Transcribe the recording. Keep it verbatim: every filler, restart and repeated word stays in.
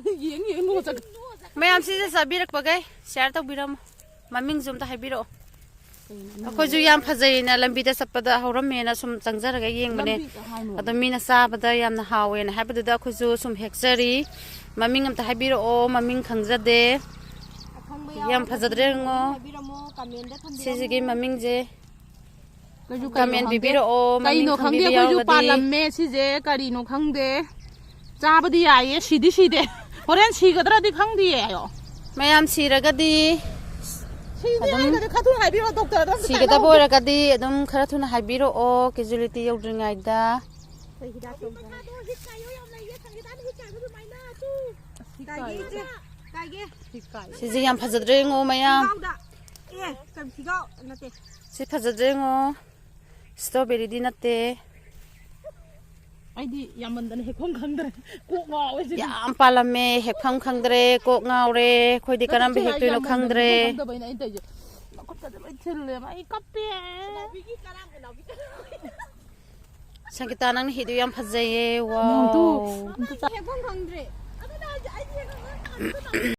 ꯌꯦꯡ ꯌꯦꯡ ꯅꯣꯛꯆꯠ꯫ ꯃꯌꯥꯝ ꯁꯤꯁꯦ ꯆꯥꯕꯤꯔꯛꯄꯈꯩ share ꯇꯧꯕꯤꯔꯝꯃꯣ꯫ ꯃꯃꯤꯡꯁꯨ ꯑꯝꯇ ꯍꯥꯏꯕꯤꯔꯛꯑꯣ꯫ ꯑꯩꯈꯣꯏꯁꯨ ꯌꯥꯝ ꯐꯖꯩꯅ ꯂꯝꯕꯤꯗ ꯆꯠꯄꯗ ꯍꯧꯔꯝꯃꯦꯅ ꯁꯨꯝ ꯆꯪꯖꯔꯒ ꯌꯦꯡꯕꯅꯦ꯫ ꯂꯝꯕꯤ ꯍꯥꯏꯅꯣ꯫ ꯑꯗꯣ ꯃꯤꯅ ꯆꯥꯕꯗ ꯌꯥꯝꯅ ꯍꯥꯎꯋꯦꯅ ꯍꯥꯏꯕꯗꯨꯗ ꯑꯩꯈꯣꯏꯁꯨ ꯁꯨꯝ ꯍꯦꯛꯆꯔꯤ꯫ ꯃꯃꯤꯡ ꯑꯝꯇ ꯍꯥꯏꯕꯤꯔꯛꯑꯣ, ꯃꯃꯤꯡ ꯈꯪꯖꯗꯦ꯫ ꯑꯈꯪꯕ ꯌꯥꯝ ꯌꯥꯎꯔꯒꯗꯤ ꯐꯖꯗ꯭ꯔꯦ ꯌꯦꯡꯉꯣ꯫ ꯍꯥꯏꯕꯤꯔꯝꯃꯣ, comment ꯊꯝꯕꯤꯔꯝꯃꯣ꯫ ꯁꯤꯁꯤꯒꯤ ꯃꯃꯤꯡꯁꯦ ꯀꯩꯁꯨ ꯀꯩꯅꯣ comment ꯈꯪꯗꯦ꯫ ꯄꯤꯕꯤꯔꯛꯑꯣ, ꯃꯃꯤꯡ ꯀꯩꯅꯣ ꯈꯪꯗꯦ, ꯈꯪꯕꯤꯕ ꯑꯩꯈꯣꯏꯁꯨ ꯌꯥꯎꯔꯒꯗꯤ꯫ ꯄꯥꯜꯂꯝꯃꯦ ꯁꯤꯁꯦ, ꯀꯔꯤꯅꯣ ꯈꯪꯗꯦ꯫ ꯆꯥꯕꯗꯤ ꯌꯥꯏꯌꯦ, ꯁꯤꯗꯤ ꯁꯤꯗꯦ꯫ ꯍꯣꯔꯦꯟ ꯁꯤꯒꯗ꯭ꯔꯗꯤ ꯈꯪꯗꯤꯌꯦ꯫ ꯃꯌꯥꯝ ꯁꯤꯔꯒꯗꯤ ꯁꯤꯗꯤ ꯑꯗꯨꯝ ꯍꯥꯏꯔꯒꯗꯤ ꯈꯔ ꯊꯨꯅ ꯍꯥꯏꯕꯤꯔꯛꯑꯣ, ꯗꯣꯛꯇꯔꯗ ꯑꯝꯇ ꯁꯤꯒꯗꯕ ꯇꯥꯟꯅꯍꯧꯒꯦ꯫ ꯑꯣꯏꯔꯒꯗꯤ ꯑꯗꯨꯝ ꯈꯔ ꯊꯨꯅ ꯍꯥꯏꯕꯤꯔꯛꯑꯣ, casualty ꯌꯧꯗ꯭ꯔꯤꯉꯩꯗ꯫ ꯀꯩ ꯍꯤꯗꯥꯛ ꯇꯧꯒꯦ? ꯀꯥꯏꯒꯦ, ꯏꯆꯦ, ꯀꯥꯏꯒꯦ꯫ ꯁꯤꯁꯦ ꯌꯥꯝ ꯐꯖꯗ꯭ꯔꯦ ꯌꯦꯡꯉꯣ ꯃꯌꯥꯝ꯫ ꯈꯣꯡꯒ꯭ꯔꯥꯎꯗ꯫ ꯑꯦ, ꯀꯩ ꯐꯤꯒꯥꯎ ꯅꯠꯇꯦ꯫ ꯁꯤ ꯐꯖꯗ꯭ꯔꯦ ꯌꯦꯡꯉꯣ꯫ Strawberryꯗꯤ ꯅꯠꯇꯦ꯫ ꯑꯩꯗꯤ ꯌꯥꯝꯃꯟꯗꯅ ꯍꯦꯛꯐꯝ ꯈꯪꯗ꯭ꯔꯦ꯫ ꯀꯣꯛ ꯉꯥꯎꯋꯦ ꯁꯤꯗꯤ꯫ ꯌꯥꯝ ꯄꯥꯜꯂꯝꯃꯦ, ꯍꯦꯛꯐꯝ ꯈꯪꯗ꯭ꯔꯦ, ꯀꯣꯛ ꯉꯥꯎꯔꯦ꯫ ꯑꯩꯈꯣꯏꯗꯤ ꯅꯠꯇꯦ, ꯀꯔꯝꯕ ꯏꯆꯦ, ꯑꯩ ꯍꯦꯛꯇꯣꯏꯅꯣ ꯌꯥꯝꯃꯟꯗꯅ ꯈꯪꯗ꯭ꯔꯦ꯫ ꯍꯦꯛꯐꯝ ꯈꯪꯗꯕꯩꯅꯦ ꯑꯩꯅ ꯇꯧꯔꯤꯁꯦ꯫ ꯃꯈꯨꯠꯀꯁꯦ ꯂꯣꯏ ꯊꯤꯜꯂꯦꯕ꯫ ꯑꯩ ꯀꯞꯄꯦ꯫ ꯁꯪꯒꯤꯇꯥ, ꯅꯪꯅ ꯍꯦꯛꯏꯗꯣ ꯌꯥꯝ ꯐꯖꯩꯌꯦ꯫ ꯅꯪ ꯇꯨ, ꯋꯥꯎ꯫ ꯑꯝꯇ ꯆꯥ-, ꯍꯦꯛꯐꯝ ꯈꯪꯗ꯭ꯔꯦ꯫ ꯑꯗꯨꯅ ꯍꯥꯏꯁꯦ, ꯑꯩꯗꯤ ꯍꯦꯛꯐꯝ ꯈꯪꯗ꯭ꯔꯦ꯫